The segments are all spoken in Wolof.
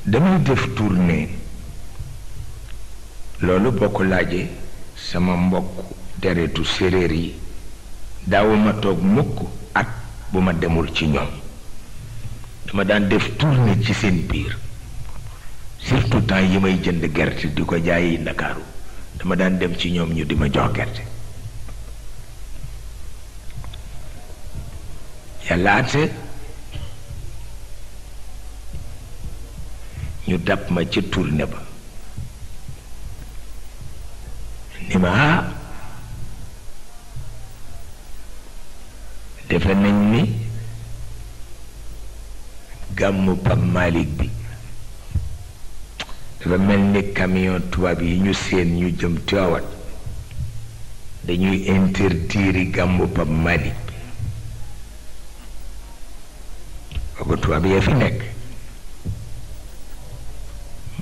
damay def tournée loolu boo ko laajee sama mbokk deretu séréer yi daawuma toog mukk at bu ma demul ci ñoom dama daan def tournée ci seen biir surtout temps yi may jënd gerte di ko jaayi Ndakaaru dama daan dem ci ñoom ñu di ma jox gerte yàlla ate ñu dab ma ca tournée ba ni ma defe nañ ni gàmmu Pape Malick bi dafa mel ni camion tubaab yi ñu seen ñu jëm Tiwaawan dañuy interdire gàmmu Pape Malick bi booba tubaab yee fi nekk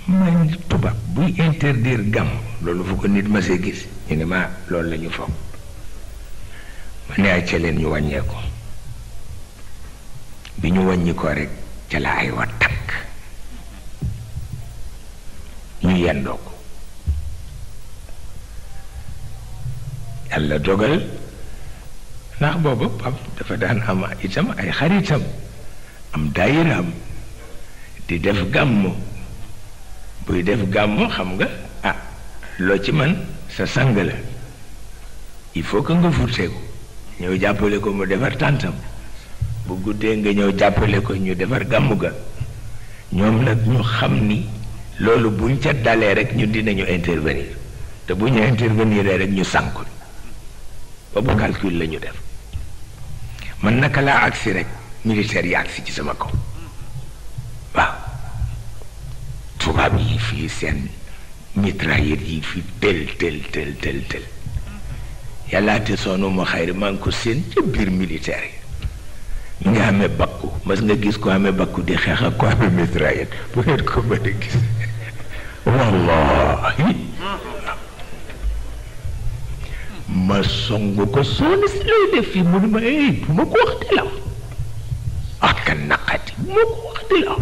man tubaab buy interdire gàmm loolu fu ko nit ma see gis ñu ne ma loolu la ñu foog ma ne ay ca leen ñu wàññee ko bi ñu wàññi ko rek ca la ay wa takk ñu yendoo ko yàlla dogal ndax booba pap dafa daan am itam ay xaritam am daayiraam di def gàmmu buy def gàmmu xam nga loo ci man sa sang la il faut que nga futteeku ñëw jàppale ko mu defar tàntam bu guddee nga ñëw jàppale ko ñu defar gàmmu ga ñoom nag ñu xam ni loolu buñ ca dalee rek ñu dinañu intervenir te bu ñu intervenir rek ñu sànku boobu calcul la ñu def man naka laa agsi rek militaire yi agsi ci sama kaw waaw tubaab yi fii seen mitraillette yi fi tel yàlla te soonu ma xayri maa ngi ko seen ca biir militaire yi ñu ngi amee bakku mas nga gis ko amee bakku di xeex ak ko amee mitraillette bu ngeen ko mën a gis wallahi ma songu ko soon si lay def fii mu ne ma bu ma ko wax di la ak naqati bu ma ko wax di la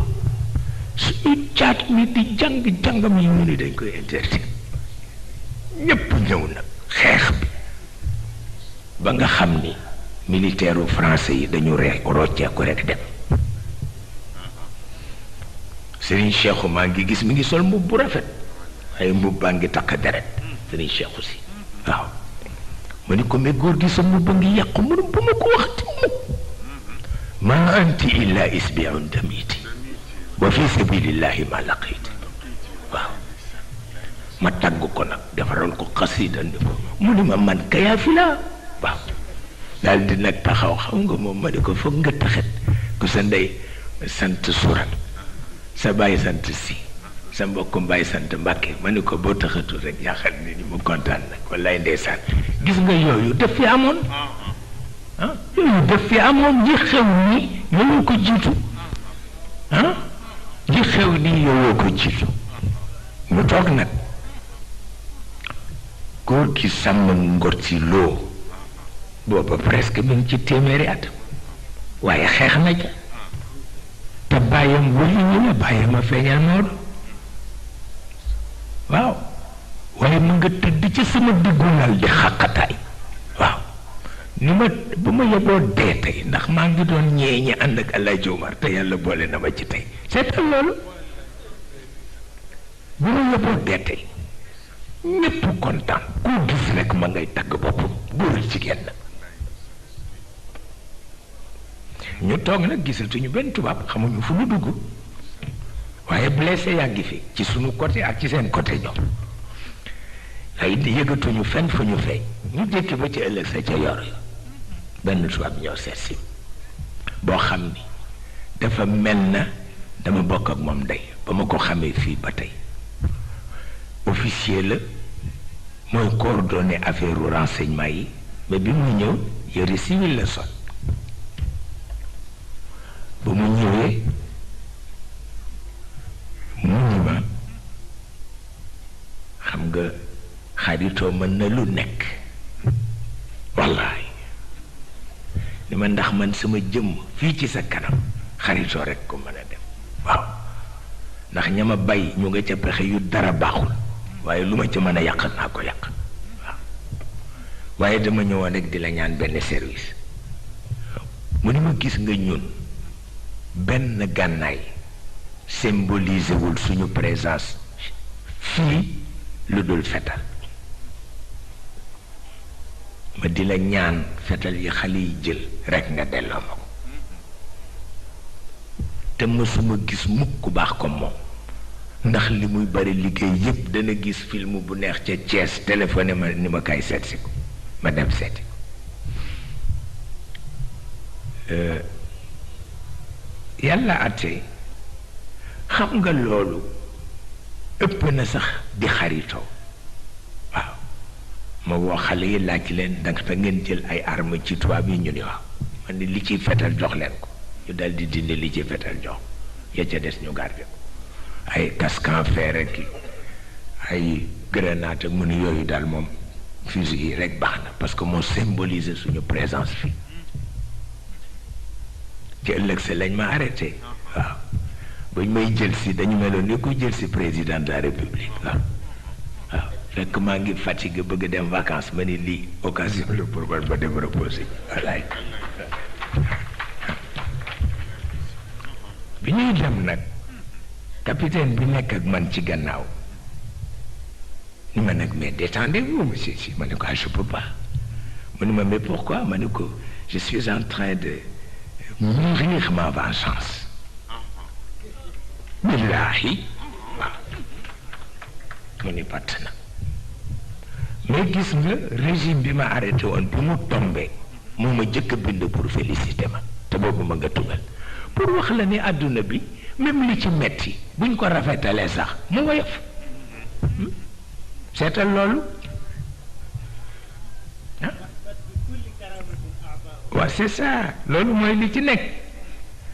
suñu caat mi di jàngam yi mu ni dañ koy interdit ñépp ñëw nag xeex bi ba nga xam ni militaire u français yi dañu rocceeku rek dem Serigne Cheikhou maa ngi gis mi ngi sol mbubb bu rafet ay mbubb baa ngi takk deret Serigne Cheikhou si waaw ma ni ko mais góor gi sa mbubb ngi yàqu mu ne bu ma ko waxati mukk ma anti illa isbi'un damiti wa fi sabilillahi ma laqiti waaw ma tagg ko nag defaral ko xasida ni ko mu ni ma man kayaa fi laa waaw daal di nag taxaw xam nga moom ma ne ko foog nga taxet ku sa ndey sant surat sa bàyyi sant si sa mbokku mbaay sant Mbàkke ma ne ko boo taxatul rek yaakaar ni ni mu kontaan nag wallaay ndeysaan gis nga yooyu daf fi amoon yooyu daf fi amoon ñi xew ni yooyu ko jiitu li xew nii yooyu ko jiitu mu toog nag góor gi sàmm ngor ci loo booba presque mi ngi ci téeméeri at waaye xeex na ca te bàyyam wali ñu la bàyyam a feeñal Maodo waaw waaye mu nga tëdd ci sama diggu lal di xaqataay waaw ni ma bu ma yeboo dee tey ndax maa ngi doon ñee ñi ànd ak Alaaji Omar te yàlla boole na ma ci tey seetal loolu bu ma yeboo dee tey ñépp kontaan koo gis rek ma ngay tagg boppam góor jigéen na ñu toog nag gisatuñu benn tubaab xamuñu fu ñu dugg waaye blessé yaa ngi fi ci sunu côté ak ci seen côté ñoom ay yëgatuñu fenn fu ñu feeñ ñu jékki ba ci ëllëg sa ca yor benn tubaab ñoo seet si boo xam ni dafa mel na dama bokk ak moom ndey ba ma ko xamee fii ba tey officier la mooy coordonné affaire renseignement yi mais bi mu ñëw yëre civil la sol ba mu ñëwee mu ni ma xam nga xaritoo mën na lu nekk wallaay ni ma ndax man sama jëmm fii ci sa kanam xaritoo rek ko mën a def waaw ndax ñama bay ñu nga ca pexe yu dara baaxul waaye lu ma ca mën a yàq naa ko yàq waaw waaye dama ñëwoon rek di la ñaan benn service mu ni ma gis nga ñun benn gànnaay symbolisé wul suñu présence fii lu dul fetal ma di la ñaan fetal yi xale yi jël rek nga delloo ma ko te mësuma gis mukk ku baax comme moom ndax li muy bari liggéey yépp dana gis film bu neex ca Thiès téléphoné ma ni ma kay seetsi ko ma dem seeti ko yàlla àtte xam nga loolu ëpp na sax di xaritoo waaw ma woo xale yi laaj leen ndax te ngeen jël ay armes ci tubaab yi ñu ni waaw man ni li ciy fetal jox leen ko ñu dal di dindi li ci fetal jox ya ca des ñu garde ko ay casque en fer rek ay grenade ak mu ni yooyu daal moom fusil yi rek baax na parce que moo symbolise suñu présence fii ci ëllëg sa lañ ma arrêté waaw bañ may jël si dañu meloon ni ko jël si président de la république waaw waaw fekk maa ngi fatigué bëgg dem vacances ma ni lii occasion la pour man ba dem reposer wallaay bi ñuy dem nag capitaine bi nekk ak man ci gannaaw ni ma nag mais détendez-vous monsieur si ma ne ko je peux pas mu ne ma mais pourquoi ma ne ko je suis en train de mûrir ma vengeance billahi waaw mu ni patt na mais gis nga régime bi ma arrêté woon bi mu tombé moo ma jëkk a bind pour féliciter ma te boobu ma nga tugal pour wax la ni àdduna bi même li ci metti buñ ko rafetalee sax mu woyof seetal loolu ah waaw c'est ça loolu mooy li ci nekk